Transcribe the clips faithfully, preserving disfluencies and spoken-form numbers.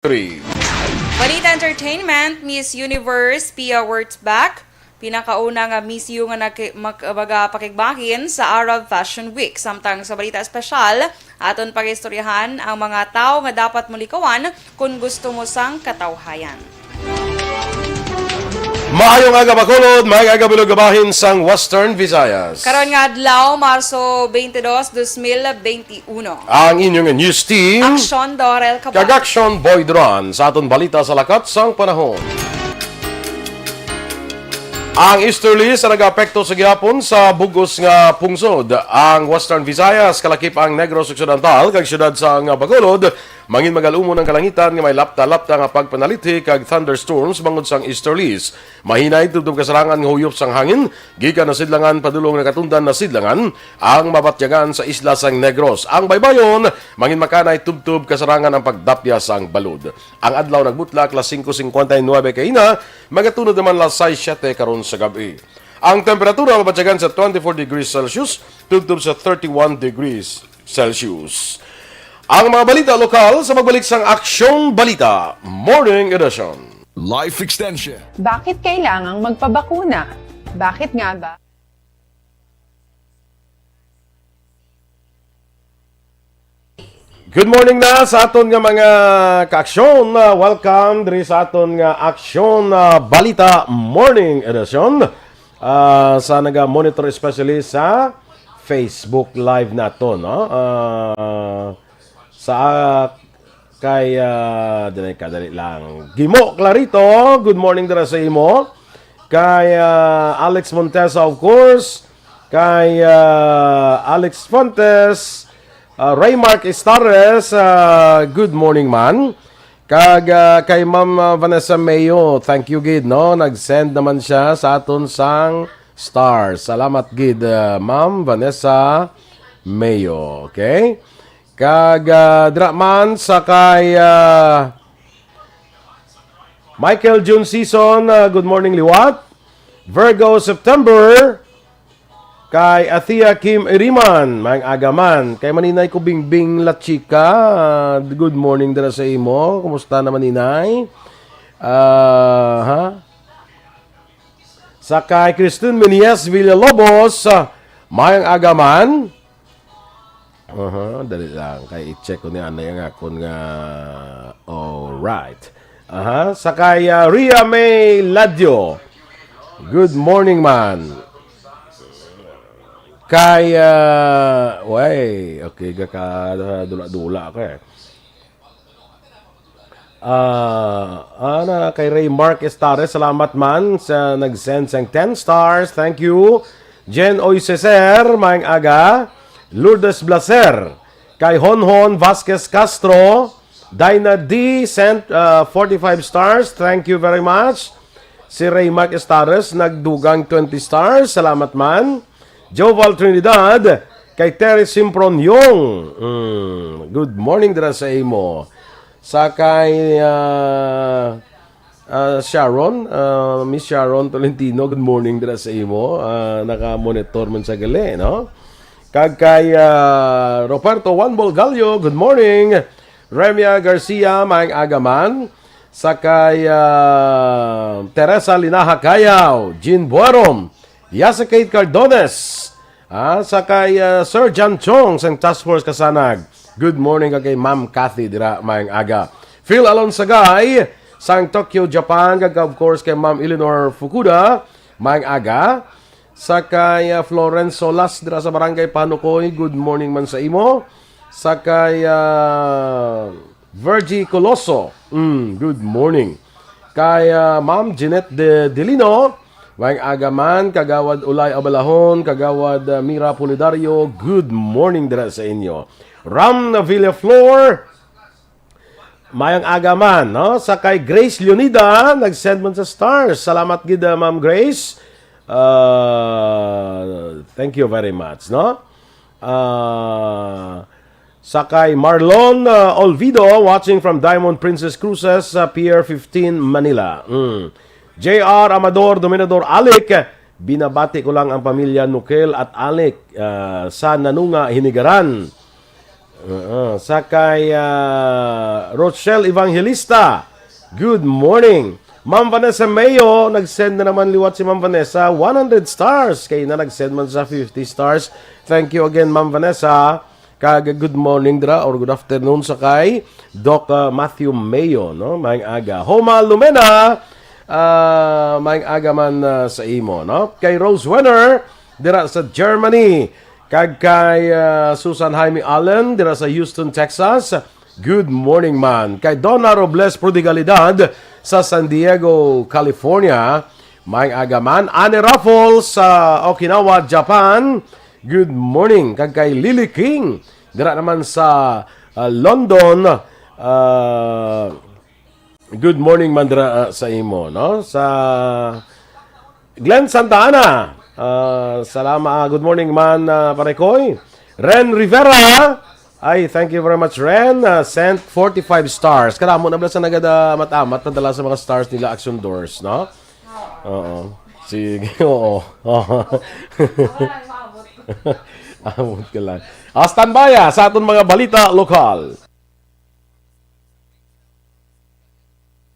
Three. Balita Entertainment, Miss Universe, Pia Wurtzbach, pinakauna nga Miss U nga naki-, mag-, magapakigbahin sa Arab Fashion Week. Samtang sa balita espesyal, aton pag-istoryahan ang mga tawo nga dapat mulikawan kon gusto mo sang katawhayan. Maayong aga, Bacolod, maayong aga, bilog nga bahin sang Western Visayas. Karon nga adlaw, Marso twenty-two, twenty twenty-one. Ang inyong news team, Aksyon Dorel Cabal. Kag Aksyon Boy Duran sa aton balita sa lakat sang panahon. Ang easterlies ang nag-apekto sa gihapon sa bug-os nga pungsod, ang Western Visayas, kalakip ang Negros Occidental, kag siyudad sang Bacolod. Mangin magalumon ang kalangitan nga may lapta-lapta nga pagpanalithi kag thunderstorms bangod sang easterlies. Mahinay tubtob kasarangan nga huyop sang hangin gikan na sidlangan padulong nakatundan na sidlangan ang mabatyagan sa isla sang Negros. Ang baybayon, mangin makanay tubtob kasarangan ang pagdapya sang balod. Ang adlaw nagbutla alas singko cincuenta y nueve kaina, magatunod naman alas sais siete karon sa gab-i. Ang temperatura mabatyagan sa twenty-four degrees Celsius tubtob sa thirty-one degrees Celsius. Ang mga balita lokal sa pagbalik sang Aksyon Balita Morning Edition. Life Extension. Bakit kailangang magpabakuna? Bakit nga ba? Good morning na sa aton nga mga kaaksyon. Ah, welcome diri sa aton nga Aksyon, ah, Balita Morning Edition. Ah, sa naga-monitor, especially sa Facebook Live naton, no? Ah, sa kay, ah, dali ka, dali lang. Gimo Clarito, good morning dira sa imo. Kay, ah, Alex Montesa, of course. Kay, ah, Alex Fontes, ah, Raymark Estares, ah, good morning man. Kag, ah, kay Ma'am, ah, Vanessa Mayo, thank you gid, no? Nag-send naman siya sa aton sang stars. Salamat gid, ah, Ma'am Vanessa Mayo, okay? Kag, ah, dira man sa kay, ah, Michael June Season, ah, good morning, liwat. Virgo September, kay Athea Kim Iriman, maayong aga man. Kay Maninay ko Bingbing La Chica, ah, good morning dira sa imo. Kumusta na, Maninay? Ah, ha? Sa kay Christine Meneses Villalobos, ah, maayong aga man. Aha, dali lang. Kay i-check ko ni anay ang akon nga. Alright. Aha, sa kay, ah, Ria May Ladio. Good morning, man. Kay, ah, way, okay, gaka, dula-dula ko eh. Ah, ana, kay Ray Mark Estares, salamat man sa nag-send sang ten stars. Thank you. Jen Oiseser, maayong aga. Lourdes Blaser, kay Honhon Vasquez Castro, Dinah D sent, ah, forty-five stars. Thank you very much. Si Ray Mark Estares nagdugang twenty stars. Salamat man. Joval Trinidad, kay Terry Simproniong. Mm, good morning dira sa imo. Sa kay, ah, ah, Sharon, ah, Miss Sharon Tolentino, good morning dira sa imo. Ah, naka-monitor man sa gali, no? Kag kay, ah, Roberto Juan Bolgallo, good morning. Remia Garcia, maayong aga man. Sa kay, ah, Teresa Linaha Cayaw, Jean Buarom, Yasa Kate Cardones, ah, sa kay, ah, Sir John Chong sang Task Force Kasanag. Good morning kag kay Ma'am Cathy dira, maayong aga. Phil Alonsagay sang Tokyo, Japan, kag of course kay Ma'am Eleanor Fukuda, maayong aga. Sa kay, ah, Florence Solas dira sa Barangay Panukoy, good morning man sa imo. Sa kay, ah, Virgie Coloso, mm, good morning. Kay, ah, Ma'am Jeanette De Delino, maayong aga man. Kagawad Ulay Abalahon, Kagawad, ah, Mira Pulidario, good morning dira sa inyo. Ram Villaflor, maayong aga man, no? Sa kay Grace Leonida, nag-send man sa stars. Salamat gid, ah, Ma'am Grace. Ah, thank you very much, no? Ah, sa kay Marlon, ah, Olvido, watching from Diamond Princess Cruises sa Pier fifteen, Manila. Mm. J R Amador, Dominador Alec, binabati ko lang ang pamilya Nukel at Alec, ah, sa Nanunga, Hinigaran. Oo, sa kay, ah, Rochelle Evangelista. Good morning. Ma'am Vanessa Mayo, nag-send na naman liwat si Ma'am Vanessa, one hundred stars. Kay na nag-send man sa fifty stars. Thank you again, Ma'am Vanessa. Kag good morning dira or good afternoon sa kay Doc, ah, Matthew Mayo, no? Maayong aga. Homa Lumena, ah, maayong aga man, ah, sa imo, no? Kay Rose Wenner, dira sa Germany. Kag kay, ah, Susan Jaime Allen, dira sa Houston, Texas. Good morning man. Kay Donna Robles Prodigalidad sa San Diego, California. Maayong aga man. Anne Raffles sa Okinawa, Japan. Good morning. Kag kay Lily King, dira naman sa, ah, London. Ah, good morning man dira, ah, sa imo, no? Sa Glenn Santa Ana. Ah, salama, ah, good morning man, ah, Pare Koy. Ren Rivera. Ay, thank you very much, Ren. Ah, sent forty-five stars. Kadamo na bala sa nagada amat-amat na dala sa mga stars nila Action Doors, no? Oo. Sige, oo. Oo. Abot ka lang. Ah, standby, ah, sa aton mga balita lokal.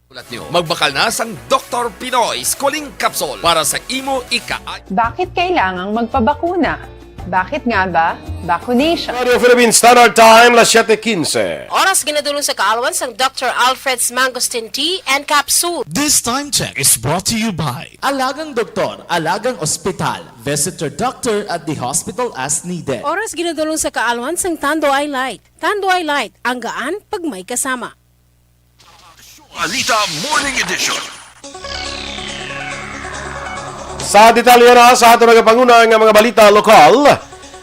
Ulat nyo. Magbakal na sang Doktor Pinoy Schooling Capsule para sa imo ika- Bakit kailangang magpabakuna? Bakit nga ba? Vacunation. Radio Philippine Standard Time, las siete quince. Oras ginadulong sa kaalwan sang Doctor Alfred's Mangosteen Tea and Capsule. This time check is brought to you by Alagang Doktor, Alagang Ospital. Visit your doctor at the hospital as needed. Oras ginadulong sa kaalwan sang Tanduay Light. Tanduay Light, ang gaan pag may kasama. Balita Morning Edition. Sa detalye na sa ato nagapanguna nga mga balita lokal,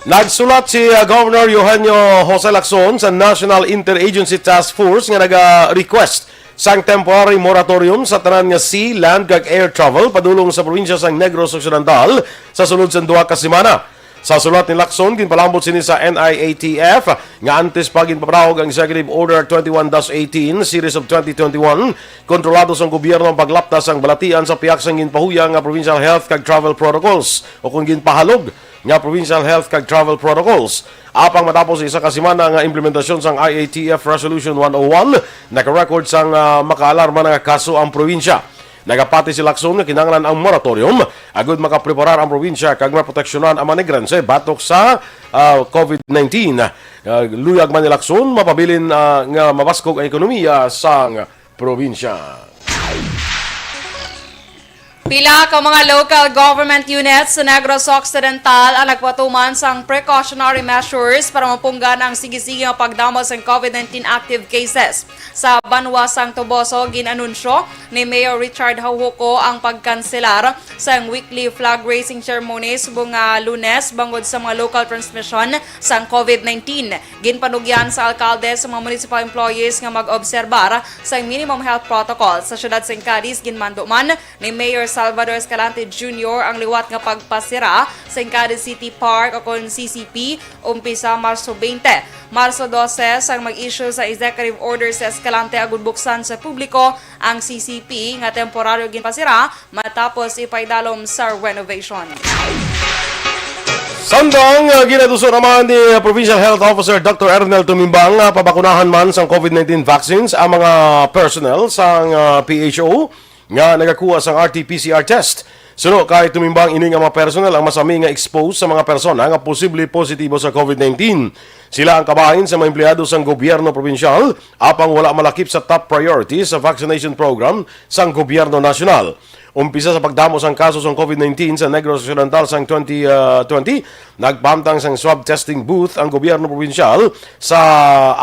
nagsulat si, uh, Governor Eugenio Jose Lacson sa National Interagency Task Force nga naga-request sang temporary moratorium sa tanan nga sea, land, kag air travel padulong sa probinsya sang Negros Occidental sa sulod sang duha ka semana. Sa sulat ni Lacson, ginpalambot sini sa N I A T F nga antes pa ginpaparahog ang Executive Order twenty-one dash eighteen, Series of twenty twenty-one, kontrolado sang gobyerno ang paglapta sang balatian sa pihak sang ginpahuyang nga provincial health kag travel protocols, o kung ginpahalog nga provincial health kag travel protocols. Apang matapos isa ka semana nga implementasyon sang I A T F Resolution one oh one, naka-record sang, ah, makaalarma na nga kaso ang probinsya. Nagapati si Lacson nga kinahanglan ang moratorium agud makapreparar ang probinsya kag maproteksyonan ang mga Negrense batok sa, ah, COVID nineteen. Ah, luyag man ni Lacson, mapabilin, ah, nga mabaskog ang ekonomiya sang probinsya. Pila ka mga local government units sa Negros Occidental ang nagpatuman sang precautionary measures para mapunggan ang sige-sige nga pagdamo sang COVID nineteen active cases. Sa banwa sang Toboso, gin-anunsyo ni Mayor Richard Jaujoco ang pagkanselar sang weekly flag raising ceremony subong nga Lunes bangod sa mga local transmission sang COVID nineteen. Ginpanugyan sa alkalde sa mga municipal employees nga mag-obserbar sang minimum health protocol. Sa siyudad sang Cadiz, ginmando man ni Mayor Salvador Escalante Junior ang liwat nga pagpasira sang Cadiz City Park, o kon C C P, umpisa Marso twenty. Marso dose sang mag-issue sa executive order si Escalante agud buksan sa publiko ang C C P nga temporaryo ginpasira matapos ipaidalom sa renovation. Samtang, ah, ginaduso naman ni Provincial Health Officer Doctor Ernel Tumimbang nga pabakunahan man sang COVID nineteen vaccines ang mga personnel sang, ah, P H O nga nagakuha sang R T P C R test. Suno kay Tumimbang, ini nga mga personnel ang masami nga exposed sa mga persona nga posible positibo sa COVID nineteen. Sila ang kabahin sa mga empleyado sang gobyerno probinsyal, apang wala malakip sa top priority sa vaccination program sang gobyerno nasyonal. Umpisa sa pagdamo sang kaso sang COVID nineteen sa Negros Occidental sang twenty, ah, twenty, nagpahamtang sang swab testing booth ang gobyerno probinsyal sa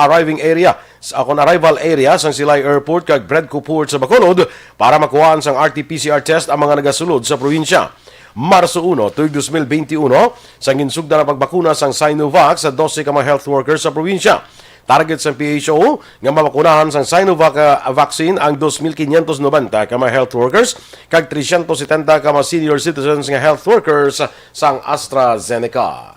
arriving area, sa, kon arrival area sang Silay Airport kag Bredco Port sa Bacolod para makuhaan sang R T P C R test ang mga nagasulod sa probinsya. Marso uno, tuig dos mil beinti uno, sang ginsugdan ang pagbakuna sang Sinovac sa dose ka mga health workers sa probinsya. Target sang P H O nga mabakunahan sang Sinovac, ah, vaccine ang dos mil quinientos noventa ka mga health workers kag trescientos setenta ka mga senior citizens nga health workers sang AstraZeneca.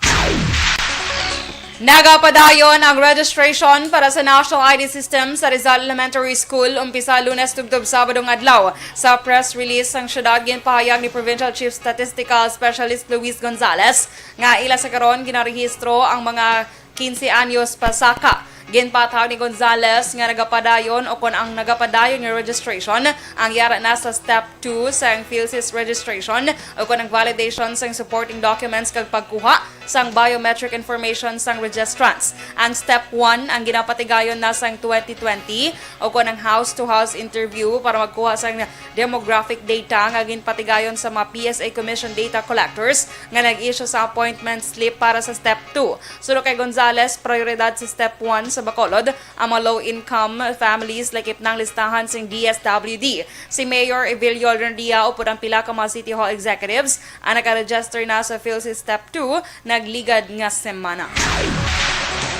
Nagapadayon ang registration para sa National I D System sa Rizal Elementary School umpisa Lunes tubtob Sabado nga adlaw. Sa press release sang siyudad, ginpahayag ni Provincial Chief Statistical Specialist Luis Gonzales nga ila sa karon ginarehistro ang mga quince anyos pasaka. Ginpahayag ni Gonzales nga nagapadayon o kon ang nagapadayon nga registration ang yara na sa step two sang PhilSys registration o kon ang validation sang supporting documents kag pagkuha sang biometric information sang registrants. Ang step one ang ginapatigayon na sang twenty twenty o kon ang house-to-house interview para magkuha sang demographic data nga ginpatigayon sa mga P S A Commission data collectors nga nag-issue sa appointment slip para sa step two. Suno kay Gonzales, prioridad sa step one sa Bacolod ang mga low-income families, lakip na ang listahan sing D S W D. Si Mayor Evelio Rendia upod ang pila ka mga City Hall executives ang naka-register na sa PhilSys Step two nagligad nga semana.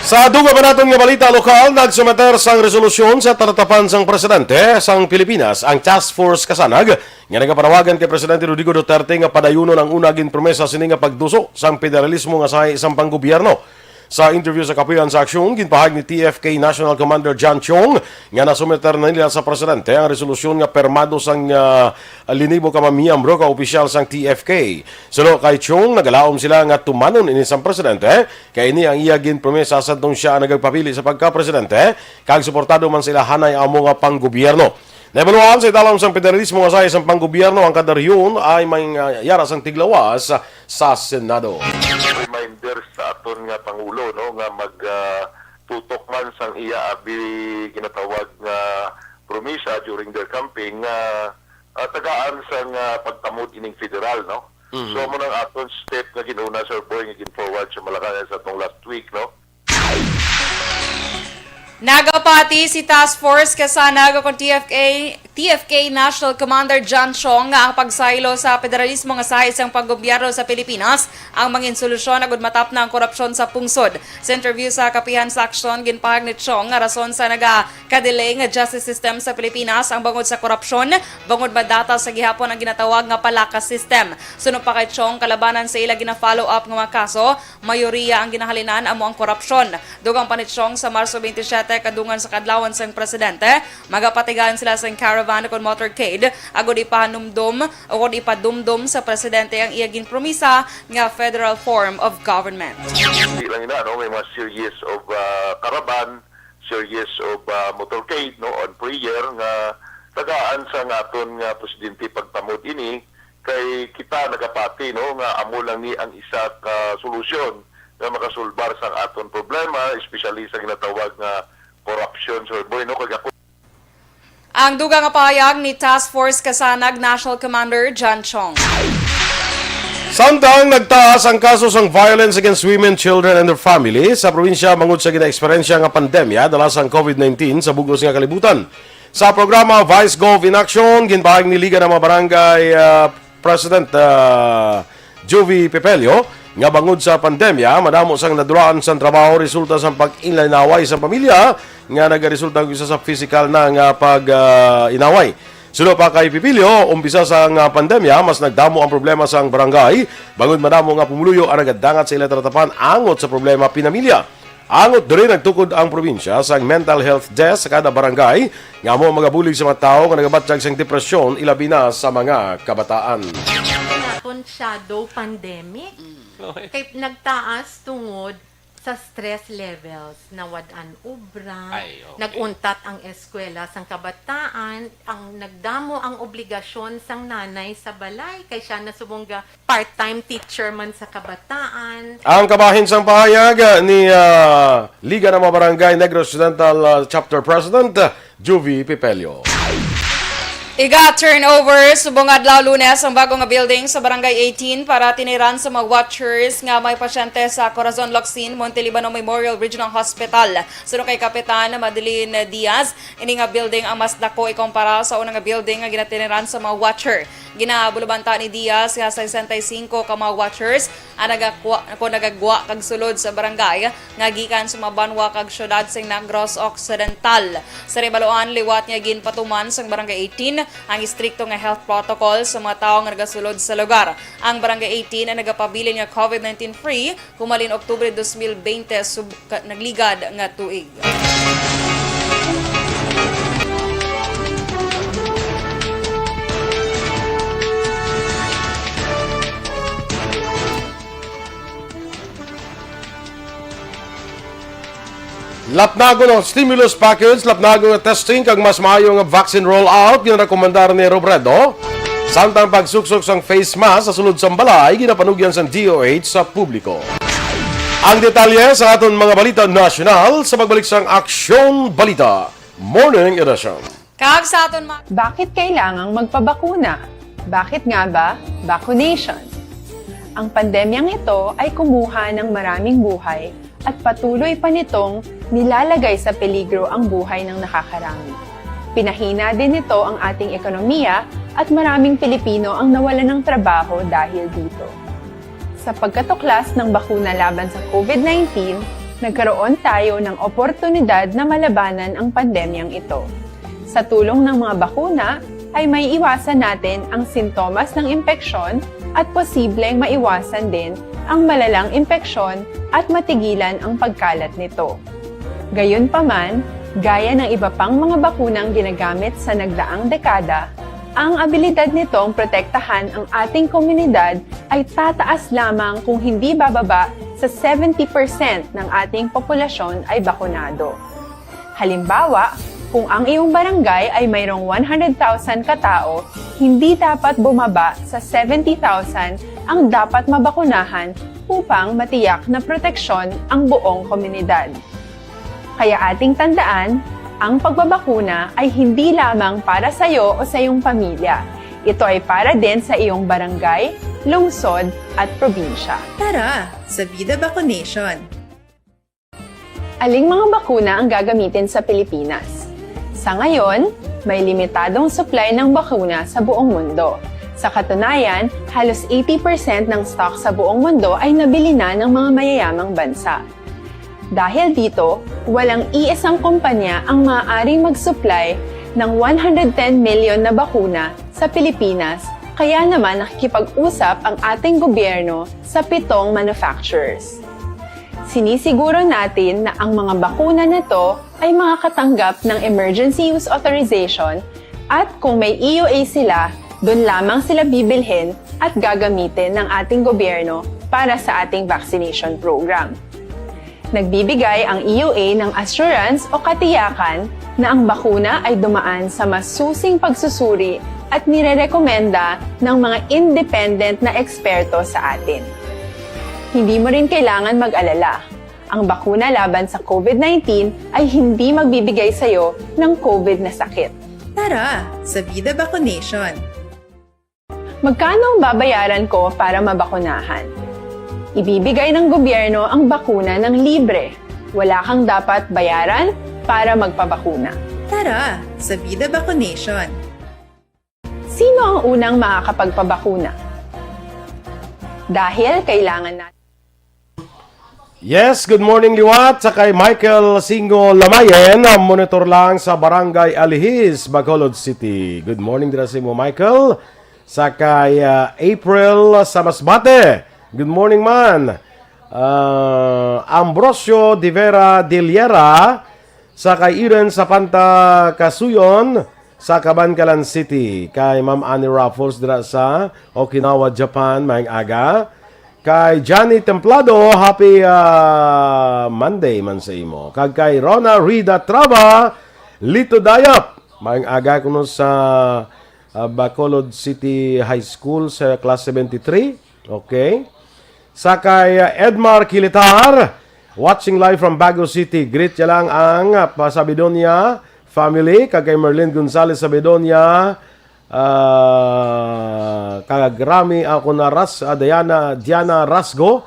Sa dugang pa naton nga balita lokal, nagsumiter sang resolusyon sa talatapan sang presidente sang Pilipinas ang Task Force Kasanag nga nagapanawagan kay Presidente Rodrigo Duterte nga padayunon ang una ginpromesa sini nga pagduso sang federalismo nga sahi sang panggobyerno. Sa interview sa Kapuyan sa Aksyon, ginpahayag ni T F K National Commander John Chong nga nasumiter na nila sa presidente ang resolusyon nga pirmado sang, ah, linibo ka mga miyembro ka opisyal sang T F K. Suno kay Chong, nagalaom sila nga tumanon ini sang presidente, kay ini ang iya ginpromesa sadtong sia ang nagapapili sa pagka-presidente, kag suportado man sa ilahanay amo nga panggobyerno. Nahibaluan sa idalom sang federalismo nga sahi sang panggobyerno ang kada rehiyon ay may, ah, yara sang tiglawas sa Senado. Reminder sa aton nga Pangulo, no, nga mag, ah, tutok man sang iya abi ginatawag nga promisa during their campaign nga, ah, tagaan sang, ah, pagtamod ining federal, no? Mhm. So, amo nang aton step nga gin-una, Sir Boy, nga gin-forward sa Malacañang sa atong last week, no? Nagapati si Task Force Kasanag o kon T F K, T F K National Commander John Chong nga ang pagsaylo sa federalismo nga sahi sang panggobyerno sa Pilipinas ang mangin solusyon agud matapna ang korupsyon sa pungsod. Sa interview sa Kapihan sa Aksyon, ginpahayag ni Chong nga rason sa nagaka-delay nga justice system sa Pilipinas ang bangod sa korupsyon, bangod madata sa gihapon ang ginatawag nga palaka system. Suno pa kay Chong, kalabanan sa ila gina-follow up nga mga kaso, mayoriya ang ginahalinan amo ang korupsyon. Dugang pa ni Chong, sa Marso twenty-seven, kadungan sa kaadlawan sang presidente, magapatigayon sila sang caravan o kon motorcade agud ipahanumdom o kon ipadumdom sa presidente ang iya ginpromisa nga federal form of government. Di lang ina, no, may mga series of, ah, caravan, series of, ah, motorcade, no, on prayer nga tagaan sa nga aton nga presidente pagtamod ini, kay kita nagapati, no, nga amo lang ni ang isa ka solusyon nga makasulbar sang aton problema, especially sa ginatawag nga corruption, Sir Boy, no? Kag ako Ang dugang nga pahayag ni Task Force Kasanag National Commander John Chong. Samtang nagtaas ang kaso sang violence against women, children, and their family sa probinsya bangod sa ginaeksperyensya nga pandemya dala sang covid nineteen sa bug-os nga kalibutan. Sa programa Vice Gov in Action, ginpahayag ni Liga ng mga Barangay, ah, President, ah, Juvie Pepelio nga bangod sa pandemya, madamo sang nadulaan sang trabaho resulta sang pag-inaway sa pamilya nga nagaresulta og isa sa pisikal na nga pag, ah, inaway. Suno pa kay Pepelio, umpisa sang, ah, pandemya, mas nagdamo ang problema sang barangay, bangod madamo nga pumuluyo ang nagadangat sa ila talatapan angot sa problema pinamilya. Angot diri nagtukod ang probinsya sang mental health desk sa kada barangay nga amo magabulig sa mga tawo nga nagabatyag sang depresyon, ilabi na sa mga kabataan. Naton shadow pandemic. Mm. Okay. Kay nagtaas tungod sa stress levels, nawad-an obra, Ay, okay. nag-untat ang eskwela sang kabataan, ang nagdamo ang obligasyon sang nanay sa balay kay siya na subong ga part-time teacher man sa kabataan. Ang kabahin sang pahayag ni, ah, Liga ng mga Barangay Negros Occidental, ah, Chapter President, ah, Juvie Pepelio. Iga-turnover subong adlaw Lunes ang bago nga building sa Barangay eighteen para tiniran sa mga watchers nga may pasyente sa Corazon Locsin, Monte Libano Memorial Regional Hospital. Suno kay Kapitan Madeline Diaz, ini nga building ang mas dako ikumpara sa una nga building nga ginatiniran sa mga watcher. Ginabulubanta ni Diaz nga sesenta y cinco ka mga watchers ang nagagwa, kung nagagwa kag sulod sa barangay nga gikan sa mga banwa kag syudad sing Negros Occidental. Sa Rebaluan, liwat nga ginpatuman sang Barangay eighteen ang istrikto nga health protocol sa mga tawo nga nagasulod sa lugar. Ang Barangay eighteen ang nagapabilin nga covid nineteen free humalin Oktubre dos mil bente sub-, ka-, nagligad nga tuig. Lapnagon ang stimulus package, lapnagon ang testing, kag mas maayo nga vaccine rollout, ginarekomendar ni Robredo. Samtang pagsuksok sang face mask sa sulod sang balay, ginapanugyan sang D O H sa publiko. Ang detalye sa aton mga balita nasyonal sa pagbalik sang Aksyon Balita Morning Edition. Kag sa aton ma- Bakit kailangang magpabakuna? Bakit nga ba vaccination? Ang pandemyang ito ay kumuha ng maraming buhay at patuloy pa nitong nilalagay sa peligro ang buhay ng nakakarami. Pinahina din nito ang ating ekonomiya at maraming Pilipino ang nawalan ng trabaho dahil dito. Sa pagkatuklas ng bakuna laban sa COVID nineteen, nagkaroon tayo ng oportunidad na malabanan ang pandemyang ito. Sa tulong ng mga bakuna, ay maiiwasan natin ang sintomas ng impeksyon at posibleng maiwasan din ang malalang impeksyon at matigilan ang pagkalat nito. Gayunpaman, gaya ng iba pang mga bakunang ginagamit sa nagdaang dekada, ang abilidad nitong protektahan ang ating komunidad ay tataas lamang kung hindi bababa sa seventy percent ng ating populasyon ay bakunado. Halimbawa, kung ang iyong barangay ay mayroong one hundred thousand katao, hindi dapat bumaba sa seventy thousand ang dapat mabakunahan upang matiyak na proteksyon ang buong komunidad. Kaya ating tandaan, ang pagbabakuna ay hindi lamang para sa iyo o sa iyong pamilya. Ito ay para din sa iyong barangay, lungsod, at probinsya. Tara, sa Vida Vaccination! Aling mga bakuna ang gagamitin sa Pilipinas? Sa ngayon, may limitadong supply ng bakuna sa buong mundo. Sa katunayan, halos eighty percent ng stock sa buong mundo ay nabili na ng mga mayayamang bansa. Dahil dito, walang iisang kumpanya ang maaaring mag-supply ng one hundred ten million na bakuna sa Pilipinas, kaya naman nakikipag-usap ang ating gobyerno sa pitong manufacturers. Sinisiguro natin na ang mga bakuna na to ay makakatanggap ng emergency use authorization at kung may E U A sila, doon lamang sila bibilhin at gagamitin ng ating gobyerno para sa ating vaccination program. Nagbibigay ang E U A ng assurance o katiyakan na ang bakuna ay dumaan sa masusing pagsusuri at nirerekomenda ng mga independent na eksperto sa atin. Hindi mo rin kailangan mag-alala. Ang bakuna laban sa COVID nineteen ay hindi magbibigay sa iyo ng COVID na sakit. Tara, sa Vida Vaccination! Magkano ang babayaran ko para mabakunahan? Ibibigay ng gobyerno ang bakuna ng libre. Wala kang dapat bayaran para magpabakuna. Tara, sa Vida Vaccination! Sino ang unang makakapagpabakuna? Dahil kailangan natin. Yes, good morning liwat sa kay Michael Singo Lamayen, ang monitor lang sa Barangay Alihis, Bacolod City. Good morning dira sa imo, Michael. Sa kay, ah, April sa Masbate. Good morning man. Ah, Ambrosio de Vera de Liera, sa kay Eden Sapanta Kasuyon, sa Kabankalan City, kay Ma'am Annie Raffles dira sa Okinawa, Japan, maayong aga. Kay Johnny Templado, happy, ah, Monday man sa imo. Kag kay Rona Rida Traba, Lito Dayap, maayong aga kuno sa, ah, Bacolod City High School sa class seventy-three. Okay. Sa kay, ah, Edmar Kilitar, watching live from Bago City. Greet niya lang ang, ah, pa Sabidonia family, kag kay Merlin Gonzalez Sabidonia, ah, kag Rami ako na Ras-, ah, Diana, Diana Rasgo.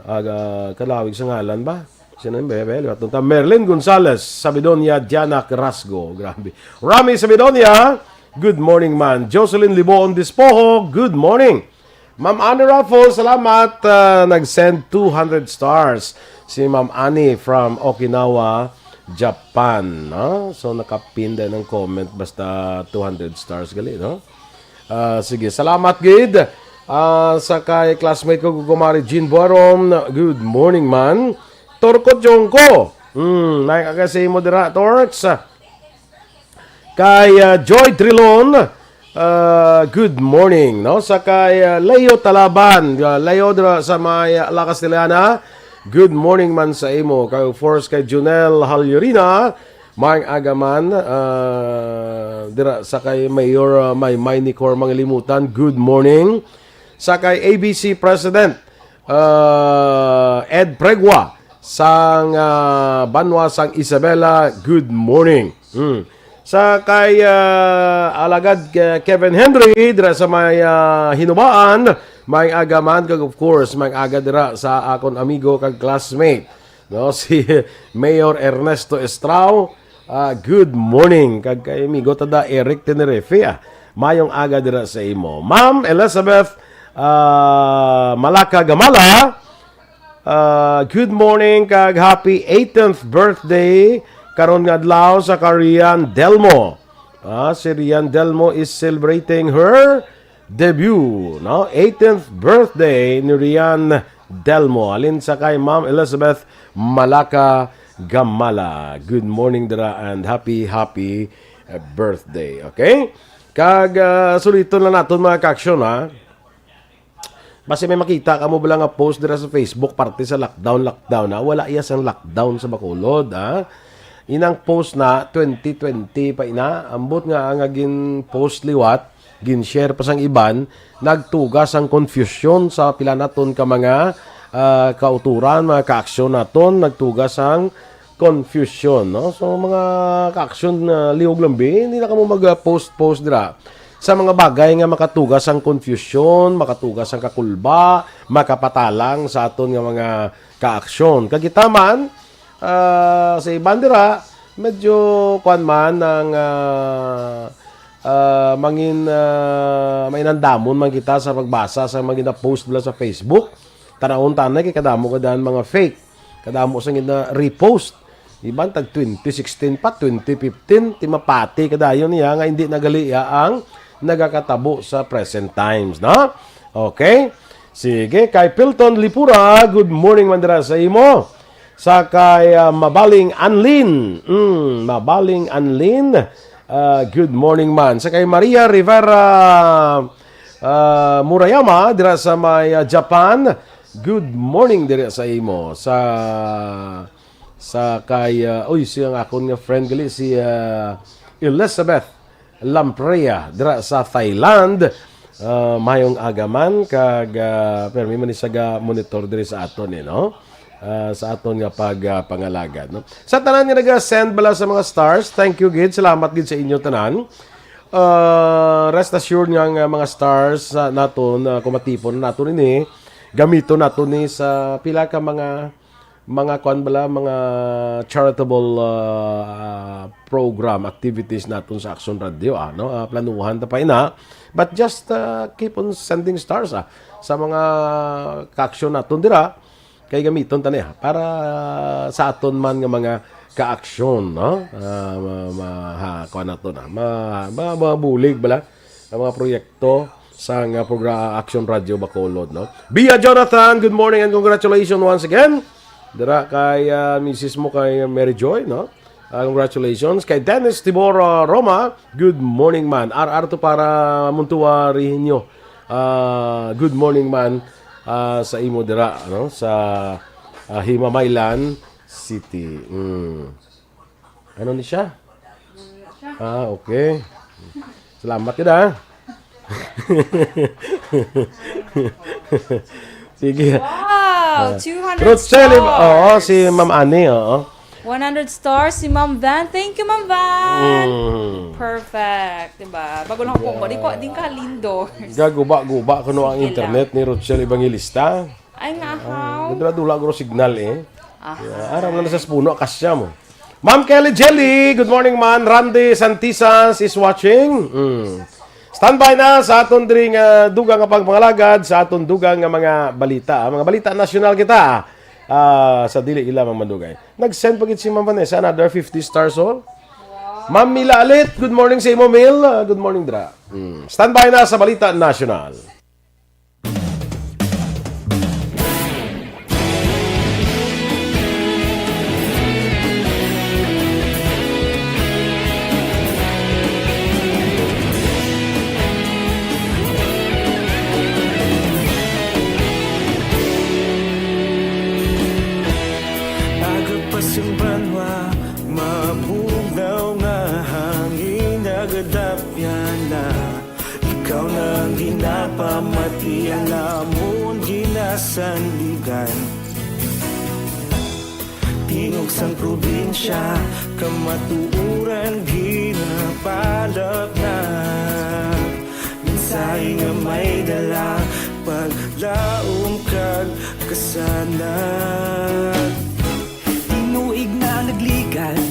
Ah, ah, kalawig sa ngalan ba? Sino yung bebe? Liwat ta. Merlin Gonzalez, Sabidonia, Diana Rasgo. Grabe. Rami Sabidonia, good morning man. Jocelyn Liboon Dispoho, good morning. Ma'am Annie Raffles, salamat. Ah, nag-send two hundred stars si Ma'am Annie from Okinawa, Japan, no? So, nakapinda ng comment, basta two hundred stars gali, no? Ah, sige, salamat gid. Ah, sa kay classmate ko, Kumari Jean Buaron, good morning man. Torko Jongko. Hmm, may kakasay mo dira, Torks. Kay, ah, Joy Trilon, ah, good morning, no? Sa kay, ah, Leo Talaban, ah, Leo dira sa may, ah, La Castellana, Good morning man sa imo. Kay, of course, kay Junel Halyurina, may agaman, ah, dira sa kay Mayor, ah, Maymay Nicor Mangilimutan, good morning. Sa kay A B C President, ah, Ed Pregua, sang, ah, Banwa sang Isabela, good morning. Hmm. Sa kay, ah, Alagad Ke-, Kevin Henry, dira sa may, ah, Hinubaan, may agaman, kag of course, may aga dira sa akon amigo kag classmate, no, si Mayor Ernesto Estrao. Ah, good morning, kag kay amigo ta da Eric Tenerife, ah. Mayong aga dira sa imo. Ma'am Elizabeth, ah, Malaka Gamala, ah, good morning, kag happy eighteenth birthday karon nga adlaw sa ka Rian Delmo. Ah, si Rian Delmo is celebrating her debut, no? Eighteenth birthday ni Rian Delmo. Halin sa kay Ma'am Elizabeth Malaka Gamala. Good morning, dira, and happy, happy, uh, birthday, okay? Kag, uh, suliton lang naton, mga ka-aksyon, ha? Basi may makita kamo bala nga post dira sa Facebook parte sa lockdown, lockdown, ha? Wala iya sang lockdown sa Bacolod, ha? Inang post na twenty twenty pa ina, ambot nga ang gin-post liwat, gin-share pa sang iban, nagtuga sang konfusyon sa pila naton ka mga, ah, kauturan, mga kaaksyon naton, nagtuga sang konfusyon, no? So, mga kaaksyon, ah, liog lang bi, hindi na kamo mag-post-post dira sa mga bagay nga makatuga sang konfusyon, makatuga sang kakulba, makapatalang sa aton nga mga kaaksyon. Kag kita man, ah, sa iban dira, medyo kuwan man ang, ah, ah, mangin, ah, mainandamon man kita sa pagbasa sa mga gina-post nila sa Facebook. Tanawon tanay kay kadamo ka daan mga fake. Kadamo sa gina-repost. Iban tag twenty sixteen pa, twenty fifteen, ti mapati ka dayon niya nga hindi na gali iya ang nagakatabo sa present times, no? Okay? Sige, kay Pilton Lipura, good morning man dira sa imo. Sa kay, ah, Mabaling Anlin. Mm, Mabaling Anlin, ah, good morning man. Sa kay Maria Rivera, ah, Murayama, dira sa may, ah, Japan, good morning dira sa imo. Sa, sa kay, ah, uy, siyang akon nga friend gali, si, ah, Elizabeth Lamprea dira sa Thailand. Ah, mayong aga man kag, ah, permi man ni sa ga-monitor diri sa aton, eh, no? Ah, sa aton nga pag, ah, pangalagad, no? Sa tanan nga naga-send bala sa mga stars, thank you gid, salamat gid sa inyo tanan. Ah, rest assured nga ang, ah, mga stars, ah, naton, ah, kung matipon naton ini, gamiton naton ni sa pila ka mga mga kuan bala, mga charitable, ah, program, activities naton sa Action Radio, ah, no? Ah, planuhan ta pa ina. But just, ah, keep on sending stars, ah, sa mga ka-action naton dira. Kay gamiton ta niya para sa aton man nga mga ka-action, no? Ah, ma-, ma-, ha, kuan naton, ah. Ma-, ma-, mabulig bala ang mga proyekto sang, ah, progra-, Action Radio Bacolod, no? Bia Jonathan, good morning and congratulations once again. Dira kay, ah, misis mo kay Mary Joy, no? Ah, congratulations. Kay Dennis Tibor, ah, Roma, good morning man. R R to para Muntua Rehiño. Ah, good morning man, ah, sa imo dira, no? Sa, ah, Himamaylan City. Mm. Ano ni siya? Ah, okay. Salamat gid, ah. Sige. Wow, Ah, two hundred Rochelle, stars. Oo, si Ma'am Annie, oo. One hundred stars si Ma'am Van. Thank you, Ma'am Van. Mm. Perfect, diba? Bago lang ako, Yeah. Di ko, di ka lindo. Gaguba-guba kuno ang Sige lang. Internet ni Rochelle Evangelista. Ay, nga, Ah, how? Dula-dula guro signal, eh. Aha. Yeah, aram na sa puno, kasya mo. Ma'am Kelly Jelly, good morning, man. Randy Santisas is watching. Mm. Standby na sa aton diri nga dugang nga pagpangalagad, sa aton dugang nga mga balita. Ah, mga balita nasyonal kita, ah, sa dili ila mang madugay. Nag-send pa gid si Ma'am Vanessa, another fifty stars all. Ma'am Mila Alit, good morning sa imo, Mil. Ah, good morning, dra. Mm. Standby na sa balita nasyonal. na, ikaw na ang ginapamati, ang amon ginasandigan. Tingog sang probinsya, kamatuoran ginapalapnag. Mensahe nga may dala, paglaom kag kasanag. Tinuig na nagligad,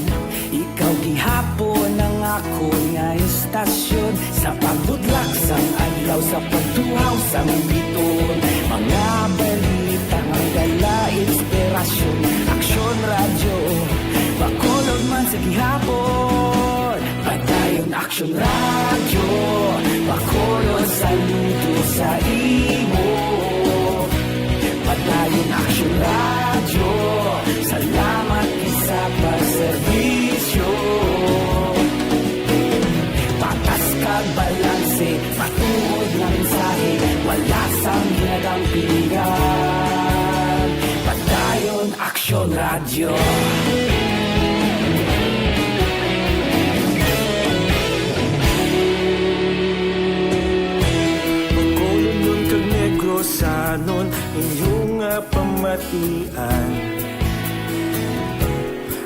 ikaw gihapon ang akon nga istasyon. Sa pagbudlak sang adlaw, sa pagtuhaw sang biton, mga balita nga dala inspirasyon. Aksyon Radyo, Bacolod man sa gihapon. Padayon Aksyon Radyo, Bacolod, saludo sa imo. Padayon Aksyon Radyo, salamat gid sa pagserbisyo. Patas kag balanse, matuod nga mensahe, wala sang ginagampingan. Padayon Aksyon Radyo. Bacolodnon kag Negrosanon, inyo nga pamatian.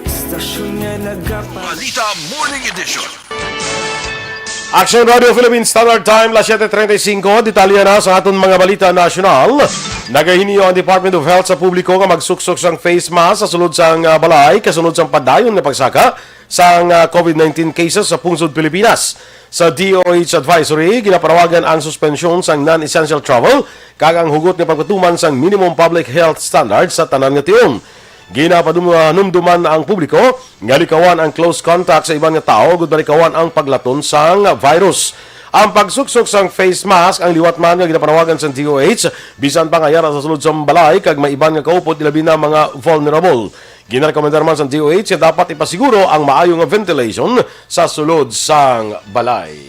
Istasyon nga nagapa- Balita Morning Edition. Action Radio Philippine Standard Time, las siete treinta y cinco. Detalye na sa aton mga balita nasyonal. Nagahiniyo ang Department of Health sa publiko nga magsuksok sang face mask sa sulod sang, ah, balay kasunod sang padayon nga pagsaka sang, ah, COVID nineteen cases sa pungsod Pilipinas. Sa D O H advisory, ginapanawagan ang suspensyon sang non-essential travel kag ang hugot nga pagpatuman sang minimum public health standards sa tanan nga tion. Ginapanumduman ang publiko nga likawan ang close contact sa iban nga tawo, agud malikawan ang paglaton sang virus. Ang pagsuksok sang face mask ang liwat man nga ginapanawagan sang D O H, bisan pa nga yara sa sulod sang balay kag may iban nga kaupod, ilabi na mga vulnerable. Ginarekomendar man sang D O H nga dapat ipasiguro ang maayo nga ventilation sa sulod sang balay.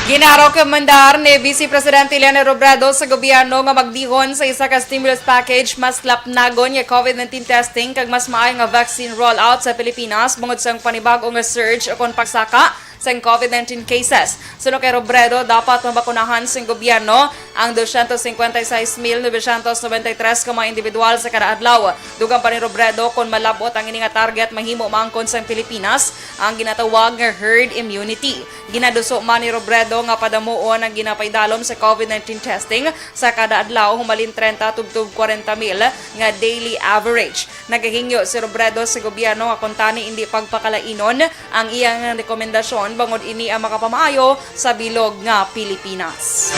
Ginarekomendar ni Vice Presidente Leni Robredo sa gobyerno nga magdihon sa isa ka stimulus package, mas lapnagon nga COVID nineteen testing kag mas maayo nga vaccine rollout sa Pilipinas bangod sang panibag-o nga surge ukon pagsaka sang COVID nineteen cases. Suno kay Robredo, dapat mabakunahan sang gobyerno ang dosyentos singkwenta y seis mil novecientos nobenta y tres ka mga individual sa kada adlaw. Dugang pa ni Robredo, kon malab-ot ang ini nga target, mahimo maangkon sang Pilipinas ang ginatawag nga herd immunity. Ginaduso man ni Robredo nga padamuon ang ginapaidalom sa COVID nineteen testing sa kada adlaw, humalin trenta tubtob kwarenta mil nga daily average. Nagahingyo si Robredo sa gobyerno nga kuntani indi pagpakalainon ang iyang rekomendasyon, bangod ini ang makapamaayo sa bilog nga Pilipinas.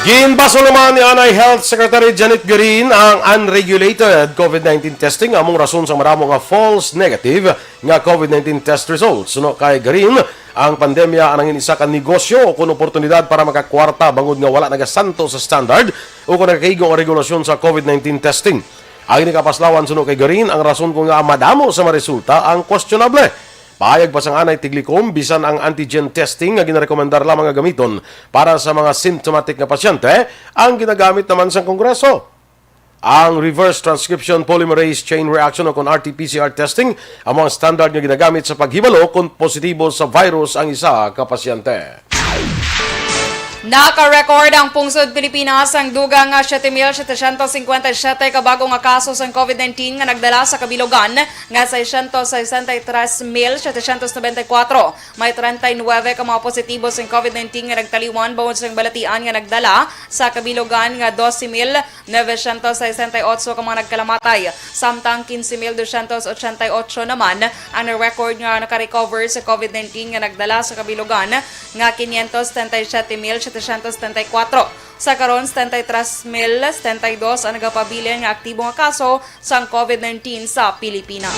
Ginbasol naman ni anay Health Secretary Janet Garin ang unregulated COVID nineteen testing among rason sa maramo nga false negative nga COVID nineteen test results. Suno kay Garin, ang pandemya ang nangin isa ka negosyo o kun oportunidad para makakwarta bangod nga wala nagasanto sa standard o kun nagakaigo ang regulasyon sa COVID nineteen testing. Ang ini kapaslawan, suno kay Garin, ang rason kon ngaa madamo sa mga resulta ang questionable. Pahayag pa sang anay Tiglikom, bisan ang antigen testing nga ginarekomendar lamang nga gamiton para sa mga symptomatic nga pasyente, ang ginagamit naman sang Kongreso. Ang reverse transcription polymerase chain reaction o kon R T P C R testing amo ang standard nga ginagamit sa paghibalo kon positibo sa virus ang isa ka pasyente. Naka-record ang pungsod Pilipinas sang dugang nga siyete mil setecientos cincuenta y siete ka bag-o nga kaso sang COVID nineteen nga nagdala sa kabilugan nga seiscientos sesenta y tres mil setecientos noventa y cuatro. May treinta y nueve ka mga positibo sang COVID nineteen nga nagtaliwan bangod sang balatian nga nagdala sa kabilugan nga doce mil novecientos sesenta y ocho ka mga nagkalamatay, samtang quince mil doscientos ochenta y ocho naman ang na-record nga naka-recover sa COVID nineteen nga nagdala sa kabilugan nga quinientos setenta y siete mil setecientos setenta y cuatro. Sa karon, setenta y tres mil setenta y dos ang nagapabilin nga aktibo nga kaso sang COVID nineteen sa Pilipinas.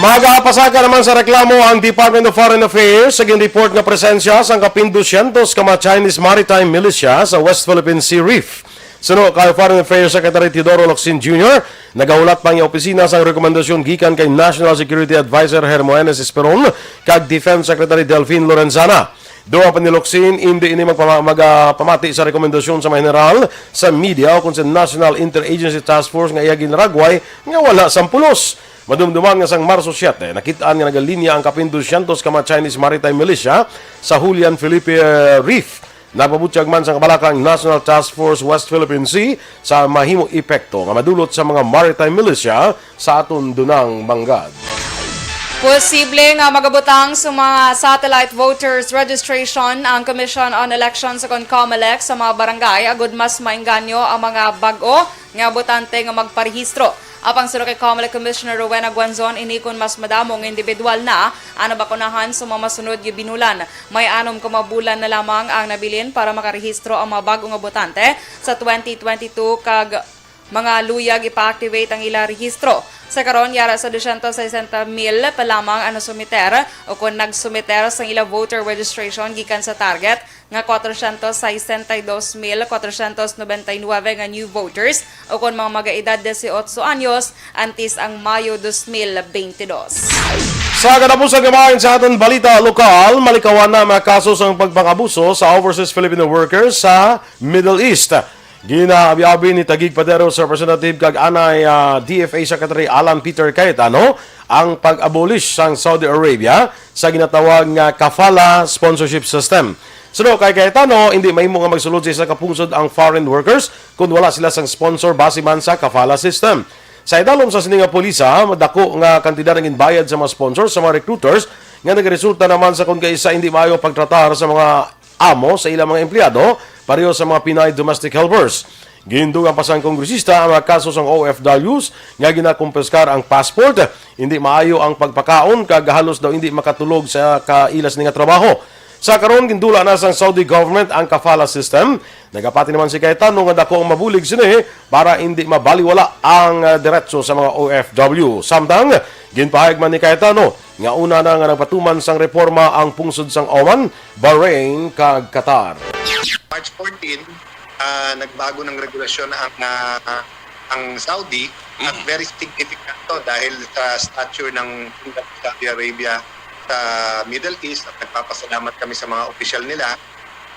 Magapasaka naman sa reklamo ang Department of Foreign Affairs sa ginreport nga presensya sang kapin doscientos ka mga Chinese maritime militia sa West Philippine Sea Reef. Suno kay Foreign Affairs Secretary Teodoro Locsin Junior, nagahulat pa ang opisina sang rekomendasyon gikan kay National Security Advisor Hermogenes Esperon kag Defense Secretary Delfin Lorenzana. Dugang pa ni Locsin, indi ini magpama-, magapamati sa rekomendasyon sa mga general sa media o kon sa National Interagency Task Force nga iya ginragway nga wala sang pulos. Madumduman nga sang Marso siete, nakit-an nga nagalinya ang kapin dusyentos ka mga Chinese maritime militia sa Julian Felipe Reef. Nagpabutyag man sang kabalaka ang National Task Force West Philippine Sea sa mahimo epekto nga madulot sa mga maritime militia sa aton dunang manggad. Posible nga magabutang sa mga satellite voters registration ang Commission on Elections o kon COMELEC sa mga barangay agud mas maengganyo ang mga bag-o nga botante nga magparehistro. Apang suno kay COMELEC Commissioner Rowena Guanzon, ini kon mas madamo nga individual na ang nabakunahan sa mga masunod nga binulan. May anom ka mga bulan na lamang ang nabilin para makarehistro ang mga bag-o nga botante sa twenty twenty-two kag mga luyag ipa-activate ang ila rehistro. Sa karon, yara sa dosyentos sesenta mil pa lamang ang nasumiter o kon nagsumiter sang ila voter registration gikan sa target nga kwatrosyentos sesenta y dos mil kwatrosyentos nobenta y nuebe nga new voters o kon mga mag-edad dieciocho anyos antes ang Mayo dos mil beintidos. Sa katapusan nga bahin sa aton balita lokal, malikawan na ang mga kaso sang pagpangabuso sa overseas Filipino workers sa Middle East. Ginaabi-abi ni Taguig Pateros Representative kag anay, ah, D F A Secretary Alan Peter Cayetano ang pag-abolish sang Saudi Arabia sa ginatawag nga kafala sponsorship system. Suno kay Cayetano, hindi mahimo nga magsulod sa isa ka pungsod ang foreign workers kon wala sila sang sponsor base man sa kafala system. Sa idalom sa sini nga polisa, madako nga kantidad ang ginbayad sa mga sponsors sa mga recruiters nga nagaresulta naman sa kon kaisa hindi maayo pagtratar sa mga amo sa ilang mga empleyado, pareho sa mga Pinay domestic helpers. Gindugang pa sang kongresista ang mga kaso sang O F Ws nga ginakumpiskar ang passport, hindi maayo ang pagpakaon, kag halos daw hindi makatulog sa kaila sini nga trabaho. Sa karon, gindula na sang Saudi government ang kafala system. Nagapati naman si Cayetano nga dako ang mabulig sini para hindi mabaliwala ang, ah, diretso sa mga O F W. Samtang, ginpahayag man ni Cayetano nga una na nga nagpatuman sang reforma ang pungsod sang Oman, Bahrain, kag Qatar. March fourteen, ah, nagbago ng regulasyon ang, ah, ang Saudi, at Mm. very significant to dahil sa stature ng Kingdom of Saudi Arabia sa Middle East, at nagpapasalamat kami sa mga opisyal nila.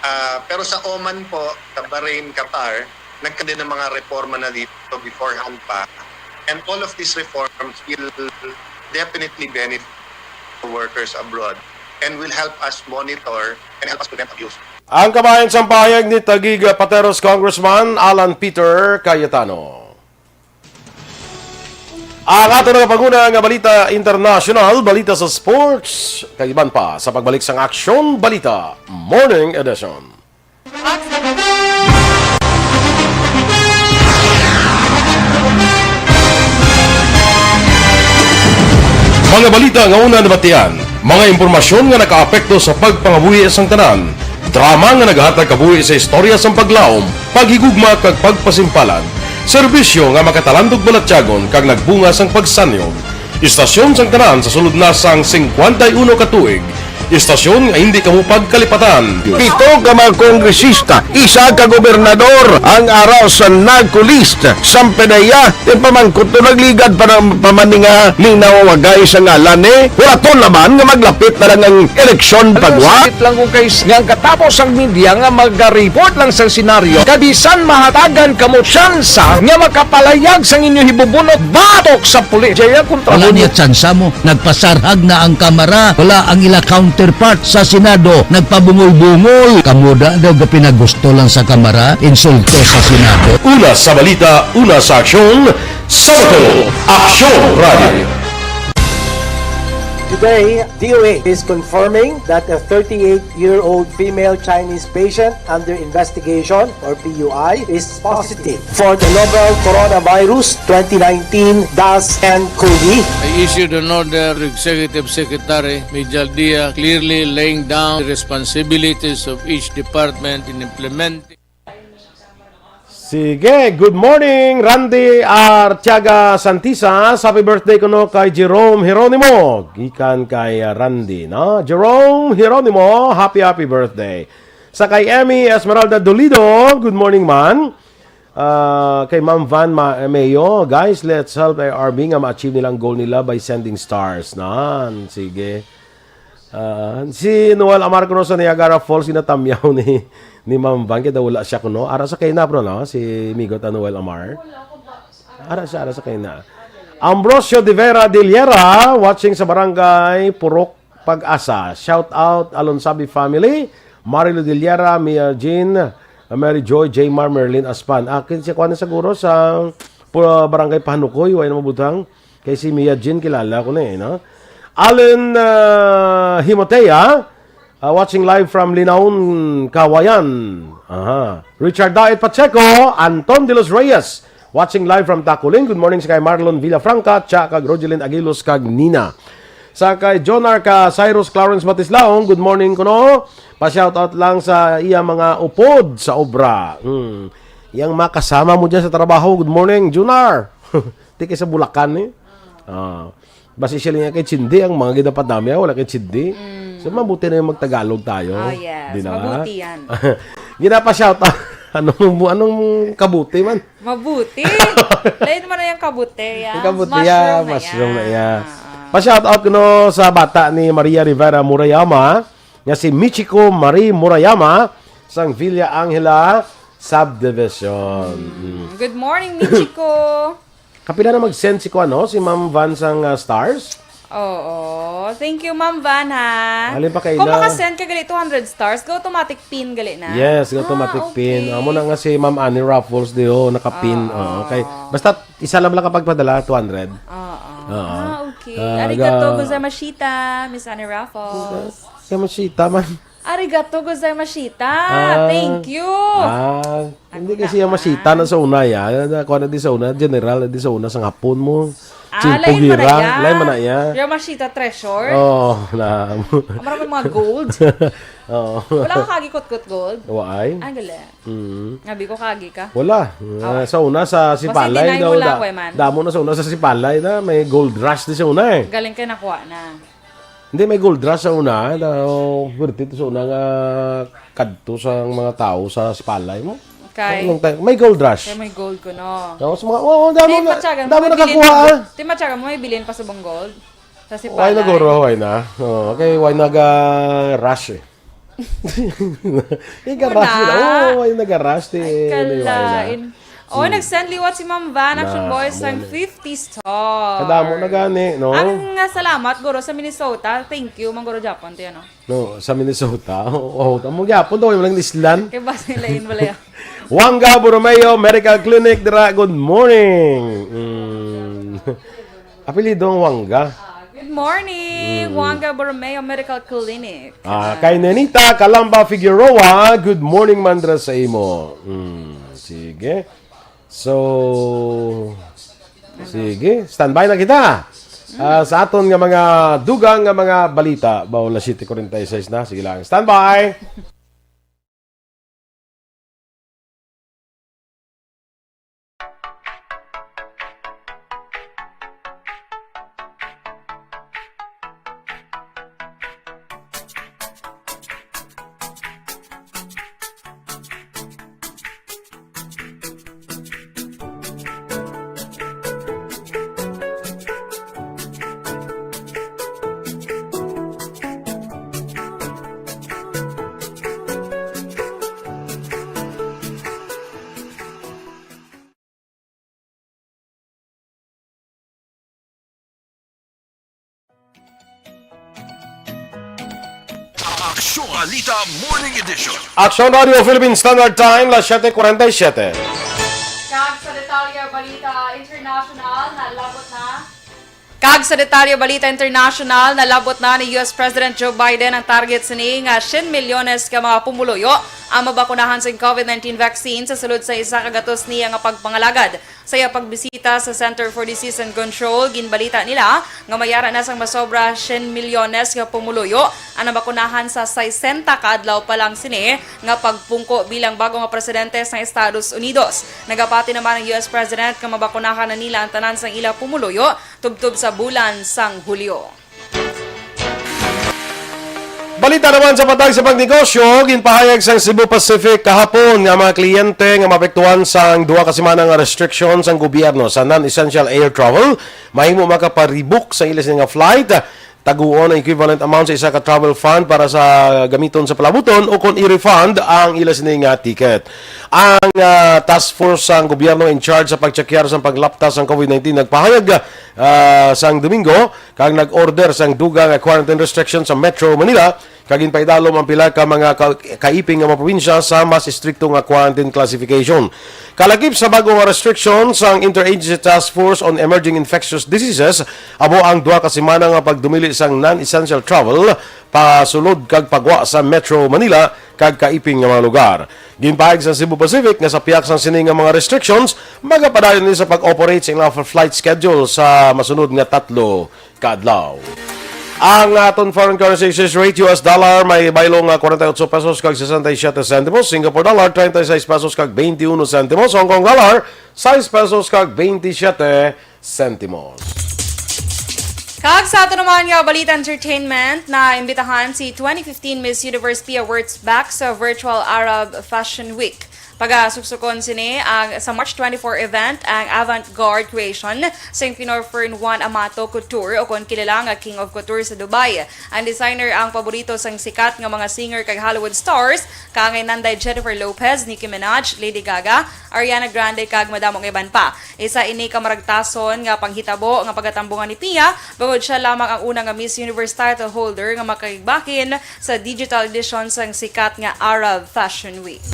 Ah, pero sa Oman po, sa Bahrain, Qatar, nagkaroon din ng mga reforma na dito beforehand pa. And all of these reforms will definitely benefit the workers abroad and will help us monitor and help us prevent abuse. Ang kabahin sang pahayag ni Taguig Pateros Congressman Alan Peter Cayetano. Ang ato nga panguna nga balita international, balita sa sports, kag iban pa sa pagbalik sang Aksyon Balita Morning Edition. Mga balita nga una nabatian, mga impormasyon nga nakaapekto sa pagpangabuhi sang tanan, drama nga nagahatag kabuhi sa istorya sang paglaom, paghigugma kag pagpasimpalan, serbisyo nga makatalandog balatyagon kag nagbunga sang pagsanyog. Istasyon sang tanan sa sulod na sang singkwenta y uno ka tuig. Istasyon nga hindi kamo pagkalipatan. Pito ka mga kongresista, isa ka gobernador ang ara sa NAGCO list. Sampanaya, ti pamangkot to nagligad pa ng pamaninga ni nawawagay sa ngalan ni. Wala to laban nga maglapit na lang ang eleksyon Ano pagwa. Sakit lang kung kay nga ang katapos ang media nga mag-report lang sa senaryo, kabisan mahatagan kamo tsansa nga makapalayag sang inyo hibubunot batok sa pulis. Jaya kontra Wala mo. Niya tsansa mo. Nagpasarhag na ang Kamara. Wala ang ila counterpart sa Senado. Nagpabungol-bungol. Kamuda daw ga pinagusto lang sa Kamara. Insulto sa Senado. Una sa balita, una sa aksyon, sa Aksyon Radio. Today, D O H is confirming that a thirty-eight-year-old female Chinese patient under investigation, or P U I, is positive for the novel Coronavirus twenty nineteen dash N COVID. I issued an order to Executive Secretary Mijal Dia, clearly laying down the responsibilities of each department in implementing Sige, good morning, Randy Artiaga Santisas. Happy birthday kuno kay Jerome Jeronimo. Gikan kay, uh, Randy, no? Jerome Jeronimo, happy, happy birthday. Sa kay Emmy Esmeralda Dolido, good morning, man. Ah, kay Ma'am Van Ma-, Mayo, guys, let's help A R B nga ma-achieve nila ang goal nila by sending stars. Nan, sige. Ah, si Noel Amar kuno sa Niagara Falls, ginatamyaw ni, ni Ma'am Van, kaya daw wala siya kuno. Ara sa kay na, bro, no? Si Migot, ah, Noel Amar. Ara siya, ara sa kay na. Ambrosio de Vera de Liera, watching sa Barangay Purok Pag-asa. Shout out, Alonsabi family, Marilo de Liera, Mia Jean, Mary Joy, Jaymar, Merlin Aspan. Akin siya kuha na siguro sa pu-, Barangay Pahanukoy, way na mabutang. Kay si Mia Jean, kilala ko na eh, no? Allen, ah, Himotea, ah, watching live from Linaon, Kawayan. Aha. Richard Daet Pacheco, Anton de los Reyes, watching live from Taculing. Good morning sa kay Marlon Villafranca, Cha, kag Rogelyn Aguilos, kag Nina. Sa kay John Arca, Cyrus Clarence Batislaong, good morning kuno. Pa-shoutout lang sa iya mga upod sa obra. Hmm. Yang makasama mo dyan sa trabaho, good morning, Junar. Di kay sa Bulacan eh. Ah. Basi siya lang kay Chindi, ang mga ginapadami, ah, wala kay Chindi. Mm. So, mabuti na yung magtagalog tayo. Oh, yes. Di na? Mabuti yan. Ginapa-shoutout. Anong, anong kabuti man? Mabuti. Lain man na yung kabuti, ya. Yung kabuti, ya, mushroom na, mushroom na, ya. Ah, ah. Pa-shoutout ko no sa bata ni Maria Rivera Murayama, nga si Michiko Marie Murayama, sang Villa Angela Subdivision. Mm. Good morning, Michiko. Kapila na mag-send si kuan, no? Si Ma'am Van sang, ah, stars? Oo. Thank you, Ma'am Van, ha? Alin pa kaila? Kung maka-send ka gali two hundred stars, ga automatic pin gali na? Yes, ga automatic Ah, pin. okay. Amo na nga si Ma'am Annie Raffles, di, oh, naka-pin. Oo. Oo, okay. Basta isa lang lang kapag padala, two hundred. Oo. Oo. Ah, okay. Ah, Arigato ga- gozaimashita, Miss Annie Raffles. Sa Mashita man. Arigato gozaimashita. Ah, Thank you. Ah, hindi Ano kasi na yung Mashita man? Na sa una, ya. Na, na, kuha na di sa una, general na di sa una, sa hapon mo. Ah, Chimpo lain man na Gira, ya. Lain man na ya. Yamashita Treasure. Oh, na. Amara mo mga gold. Oo. Wala ka kagi kutkot gold? Waay. Ang gali. Mm. Ngabi ko kagi ka. Wala. Ah, Awa. Sa una, sa Basta Sipalay, deny daw, mo lang, da-, Kuya Man. Damo na sa una sa Sipalay na, may gold rush di sa una eh. Galing kay nakuha na. Hindi, may gold rush sa una. Na, oh, worth it sa una nga kadto sa mga tao sa Sipalay mo. Kay Anong time? May gold rush. Kay may gold ko, no. Tapos mga, oh, damo Ti na, matyagan damo mo, may bilin nakakuha, pa ah. bu-, ti matyagan mo, may bilin pa subong gold. Sa Why na Sipalay. Guro, why na? Oh, okay, why naga rush eh? Ika Wala. Rush na. Oh, why naga rush ti Ay, anyway na. Kalain. Oh, Hmm. nag-send liwat si Ma'am Van, Action Na, Boys, sang amo na. fifty star. Kadamo na gani, no? Ang, ah, salamat, guro, sa Minnesota. Thank you, Mang Guro Japon, ti ano. No, sa Minnesota. Oh, oh, amo gyapon daw, walang islan. Kay basta nila yun, wala yun. Wanga Borromeo Medical Clinic, dira, good morning. Mm. Apelyido ang Wanga. Ah, good morning, Mm. Wanga Borromeo Medical Clinic. Ah, kay Nenita Calamba Figueroa, good morning, Mandra, sa imo. Mm, sige. So, sige, standby na kita. Ah, sa aton nga mga dugang nga mga balita, ba, alas siyete kuwarenta y seis na. Sige lang, standby. Aksyon Balita Morning Edition. Aksyon Radio Philippine Standard Time, las siyete kuwarenta y siyete. Kag sa detalye balita international, nalabot na. Kag sa detalye balita international, nalabot na ni U S President Joe Biden ang target sini nga syen milyones ka mga pumuluyo ang mabakunahan sa COVID nineteen vaccine sa sulod sa isa ka gatos niya nga pagpangalagad. Sa iya pagbisita sa Center for Disease and Control, ginbalita nila nga may ara na sang masobra syen milyones nga pumuluyo ang nabakunahan sa sesenta ka adlaw pa lang sini nga pagpungko bilang bago nga presidente sang Estados Unidos. Nagapati naman ang U S President nga mabakunahan na nila ang tanan sang ila pumuluyo tubtob sa bulan sang Hulyo. Balita naman sa patag sa pagnegosyo, ginpahayag sang Cebu Pacific kahapon nga mga kliyente nga maapektuhan sang duha ka semana nga restriction sang gobyerno sa non-essential air travel mahimo makaparebook sa ila sini nga flight taguon ang equivalent amount sa isa ka travel fund para sa gamiton sa palabuton o kon i-refund ang ila sini nga ticket. Ang, ah, task force sang gobyerno in charge sa pagtsakyar sang paglaptas sang COVID nineteen nagpahayag, ah, sang Domingo kag nag-order sang dugang nga quarantine restriction sa Metro Manila kag ginpaidalom ang pila ka mga ka-, kaiping nga mga probinsya sa mas estrikto nga quarantine classification. Kalakip sa bag-o nga restriction sang Interagency Task Force on Emerging Infectious Diseases, amo ang duha ka semana nga pagdumili sang non-essential travel pasulod kag pagwa sa Metro Manila kag kaiping nga mga lugar. Ginpahayag sa Cebu Pacific nga sa pihak sang sini nga mga restrictions, magapadayon ni sa pag-operate sa ilang flight schedule sa masunod nga tatlo ka adlaw. Ang aton foreign currency exchange rate, U S dollar, may baylo nga forty-eight pesos kag sesenta y siete centimos, Singapore dollar, treinta y seis pesos kag veintiuno centimos, Hong Kong dollar, sais pesos kag veintisiete centimos. Kag sa ato naman nga balita entertainment, naimbitahan si twenty fifteen Miss Universe Pia Wurtzbach sa Virtual Arab Fashion Week. Pagasuksukon sini ang, sa March twenty-four event, ang avant-garde creation sang Kinor Fern Juan Amato Couture, o kon kilala nga King of Couture sa Dubai. Ang designer ang paborito sang sikat nga mga singer kag Hollywood stars, kaangay nanday Jennifer Lopez, Nicki Minaj, Lady Gaga, Ariana Grande, kag madamo nga iban pa. Isa ini ka maragtason nga panghitabo nga pagatambungan ni Pia, bangod siya lamang ang una nga Miss Universe title holder nga makigbakin sa digital edition sang sikat nga Arab Fashion Week.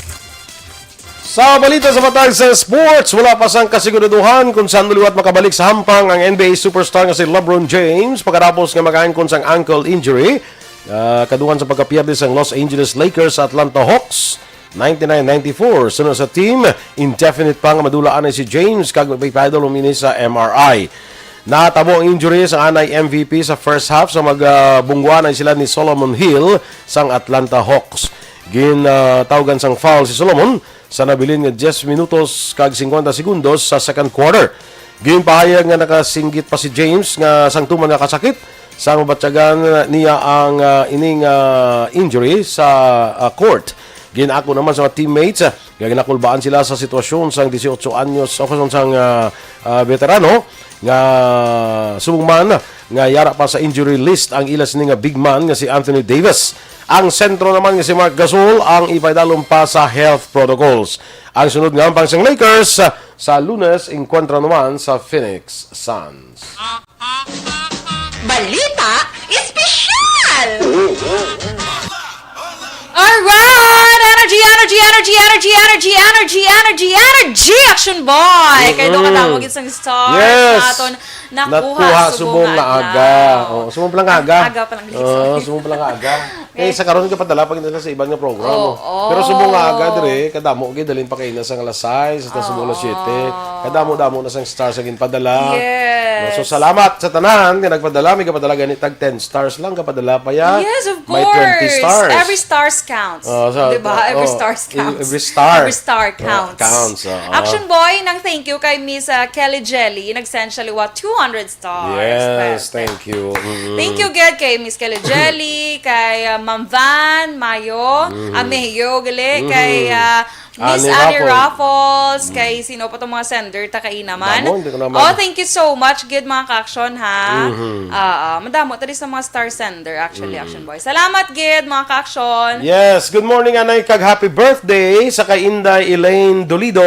Sa balita sa matag sa sports, wala pa sang kasiguraduhan kung saan liwat makabalik sa hampang ang N B A superstar nga si LeBron James pagkatapos nga makaangkon sang ankle injury, ah, kadungan sa pagkapierde sang Los Angeles Lakers sa Atlanta Hawks ninety-nine ninety-four. Suno sa team, indefinite pa nga madula anay si James kag magpapadulom ini sa M R I. Natabo ang injury sa anay M V P sa first half sa magbungguan anay sila ni Solomon Hill sang Atlanta Hawks. Gin, ah, tawgan sang foul si Solomon sa nabilin nga diyes minutos kag singkwenta segundos sa second quarter. Ginpahayag nga nakasinggit pa si James nga sang tuman nga kasakit sa mabatyagan niya ang, ah, ining, ah, injury sa, ah, court. Ginako naman sa mga teammates, ah, nga ginakulbaan sila sa sitwasyon sang dieciocho anyos o kason sang, ah, ah, veterano nga subong man nga yara pa sa injury list ang ila sini nga big man nga si Anthony Davis. Ang sentro naman nga si Marc Gasol ang ipaidalom pa sa health protocols. Ang sunod nga hampang sang Lakers, ah, sa Lunes, enkwentro naman sa Phoenix Suns. Balita Espesyal! Alright! Energy, energy, energy, energy, energy, energy, energy, energy, energy, Action Boy! Kay doon Mm-mm. kadamo gid sang stars Yes! naton nakuha Nakuha subong subong nga aga. aga. Oo, subong pa lang nga aga. Aga pa lang gid, Oo, sorry. subong pa lang nga aga. Eh, Eh. sa karon ka padala pa gid sa iban nga program. Oo. Pero subong nga aga dire, kadamo gid, dalin pa kay na sa alas sais, hasta subong alas siyete. Ah. Kadamo-damo na sang stars ang ginpadala. Yes. No, so, salamat sa tanan nga nagpadala. May kapadala gani tag ten stars lang, kapadala pa ya. Yes, of May twenty course. stars. Every stars counts. Oh, so, Diba? Every oh, stars i-, counts. every star. Every star Oh, counts. counts, oo. Action Boy, nang thank you kay Miss, uh, Kelly Jelly. Nag-send siya liwa two hundred stars. Yes, Perfect. thank you. Mm. Thank you, gid, kay Miss Kelly Jelly, kay, uh, Ma'am Van Mayo, Mm. ah, Mayo, gali, Mm. kay, uh, Miss Annie Annie Raffles. Raffles, Mm. kay sino pa tong mga sender, ta kay naman. Damo, hindi ko naman. Oh, thank you so much, gid, mga ka-action, ha? Mhm. Ah, ah, madamo, tadi sa mga star sender, actually, Mm. Action Boy. Salamat, gid, mga ka-action. Yes, good morning, Anay, kag happy birthday sa kay Inday Elaine Dolido.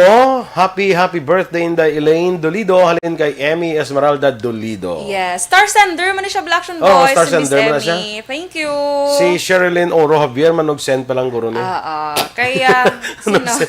Happy, happy birthday, Inday Elaine Dolido. Halin kay Emmy Esmeralda Dolido. Yes, star sender man ni siya, Black Action Oo, Boy, star si Miss sender man na siya. Emmy. Thank you. Si Sherilyn Oro Javier, manog send pa lang guro ni. Ah, ah. Kaya, Ano sino? si-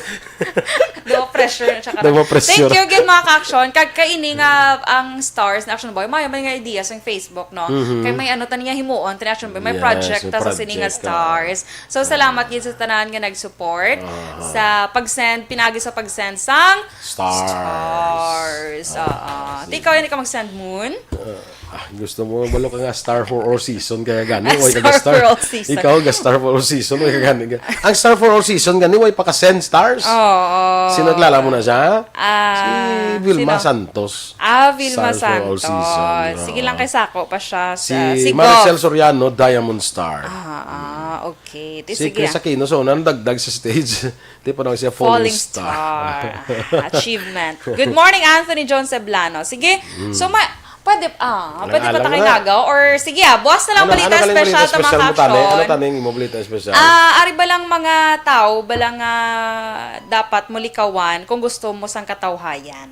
Daw pressure na siya karon. Daw pressure. Thank you, gid, mga ka-action. Kag kaini nga ang stars na Action Boy, may man nga idea sa Facebook, no? Mhm. Kay may ano ta niya himuon, ta ni Action Boy, may Yes, project may ta sa sini nga project, oo. stars. So, salamat gid sa tanan nga nag-support Aha. sa pag-send, pinagi sa pag-send sang Stars. stars. Ah, Oo. ah. Di ikaw, hindi ka mag-send moon? Ah, ah, gusto mo, balo ka nga star for all season, kaya gani, Ah, way ka star star. for all season. Ikaw, ga star for all season, way ka gani. Ang star for all season, gani, way pa ka send stars? Oo. Sino, kilala mo na siya? Ah, Si Vilma sino? Santos. Ah, Vilma Star for all Santos. season, Sige oo. lang, kay sako pa siya sa, Si si Maricel Goff. Soriano, Diamond Star. Ah, ah, okay. Di, Si sige, Chris ah. Aquino, so, nandagdag sa stage. Di pa naman siya falling Falling star. star. Achievement. Good morning, Anthony John Ceblano. Sige, Mm. so ma-, Pwede, ah, pwede pa ta kay nagaw? Or, sige, ah, buwas na lang balita special ta, mga ka-aksyon. Ano, ano tani? Ano tani ang imo balita special? Ah, ari ba lang mga tao, ba lang, ah, dapat mo likawan kung gusto mo sang katawhayan?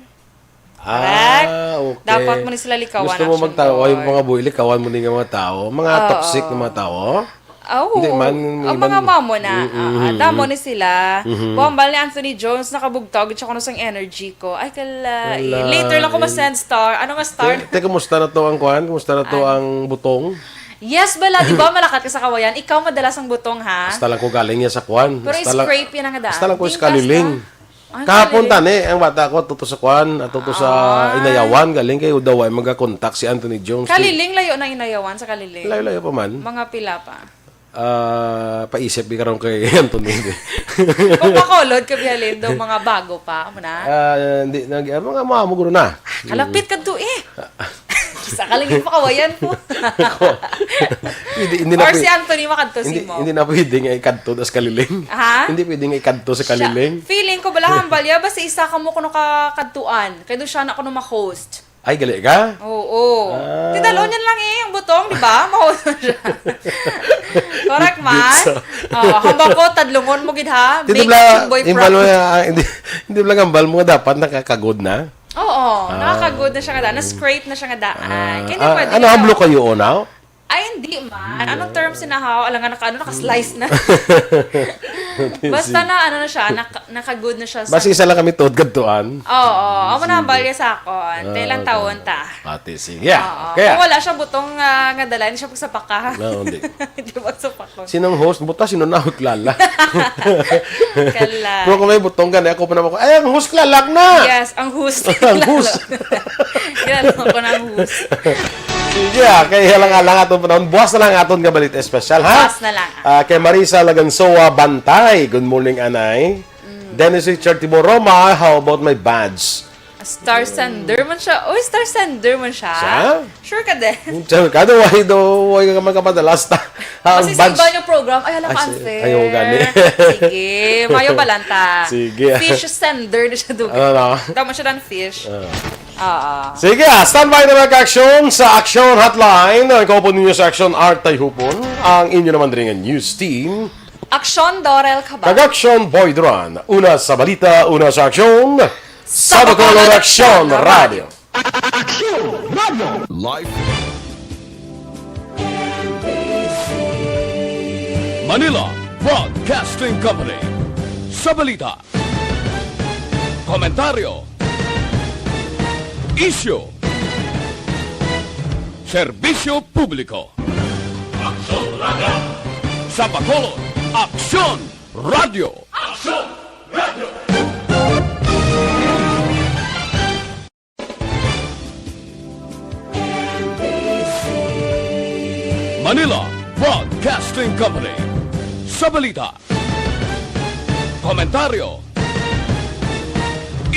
Correct? Ah, okay. Dapat mo ni sila likawan, Action Boy. Gusto mo magtawa, yung mga buhi, likawan mo ni nga mga tao, mga toxic na mga tao? Oo. Hindi man, ang mga mamo na, ah, ah, damo ni sila. Buang bal ni Anthony Jones, nakabugtaw gid siya kuno sang energy ko. Ay, kala, eh. Later lang ko ma-send star. Ano nga star? Te, te, kumusta na to ang kwan? Kumusta na to ang butong? Yes, bala, di ba, malakat ka sa kawayan? Ikaw madalas ang butong, ha? Basta lang ko galing niya sa kwan. Pero basta lang, scrape yan ang da. Basta lang ko sa Kaliling. Ay, Kahapon Kaliling. Tani, ang bata ko, ato to sa kwan, ato to sa Inayawan, galing kay daw ay magakontak si Anthony Jones. Kaliling, layo na Inayawan sa Kaliling. Layo-layo pa man. Mga pila pa? Ah, paisip di karon kay Anthony. Kung makulod ka, Bialindo, mga bago pa, amo na? Ah, hindi, nag-, ah, mga, mga mugro na. Kalapit ka to eh. Sa Kaliling pa kawayan po. Hindi, hindi na Or pwede, si Anthony makadto hindi, simo. Hindi na pwede nga ikadto sa Kaliling. Ha? Hindi pwede nga ikadto sa Siya, Kaliling. Feeling ko bala hambal ya, basta isa ka mo kuno ka kadtuan. Kay do siya na kuno ma-host. Ay, gali ka? Oo. Ah. Tidalon niya lang eh, ang butong, di ba? Ma-host na siya. Correct man? Bitsa. Oh, hambal ko, tadlungon mo gid ha. Hindi Make bla, Boy imbal mo proud. Na, ah, hindi, hindi bla hambal mo nga dapat nakakagod na. Oo, Ah. Nakakagod na siya nga daan. Na-scrape na siya nga daan. Ah, Kaya ah, pwede ano, na. Hamblo kayo, oh, now? Ay, hindi man. Anong term sinahaw? Alam nga, naka, ano, naka-slice na. Basta na, ano na siya, naka, naka-good na siya sa Basta isa lang kami tuod kadtuan. Oo, amo na ang Sige. Balya sa akon. Ah, Kailan okay. Taon ta? Ate, sige. Oo. Kaya Kung wala siya butong ah, nga dala, hindi siya pagsapaka. No, hindi. Hindi pagsapaka. Sinong host? Buta, sino na host lala? Kala. Pero kung may butong gani, ako pa naman ko, "Ay, ang host lalak na!" Yes, ang host. Ang host. Yan, ako na ang host. Sige, ah, kay halang-alang aton panahon. Buwas na lang aton nga balita espesyal, ha? Buwas na lang. Ah, kay Marisa Lagansoa Bantay. Good morning, anay. Mm. Dennis Richard Tiboroma, how about my badge? Star sender man siya. Uy, star sender man siya. Siya? Sure ka din? Sure ka? Daw, why daw, why ka magkapadala? Star, ah, Kasi sa badge. Iba yung program, ay, hala, Ah, si-, unfair. Ayaw gani. Sige, mayo balanta. Sige. Fish sender na siya, dugi. Ano na? Tama siya ng fish. Ah. Oo. Sige, ah, standby na lang ka-aksyon sa Aksyon Hotline. Ang kaupo ninyo sa Aksyon, Art Tayhupon. Ang inyo naman rin nga news team. Aksyon, Dorel Cabal. Kag Aksyon, Boy Duran. Una sa balita, una sa aksyon. Sa Bacolod, Aksyon Radio. Aksyon Radio. Live. Manila Broadcasting Company. Sa balita, komentaryo, isyu, serbisyo publiko. Aksyon Radio. Sa Bacolod, Aksyon Radio. Aksyon Radio. Manila Broadcasting Company. Sa balita, komentaryo,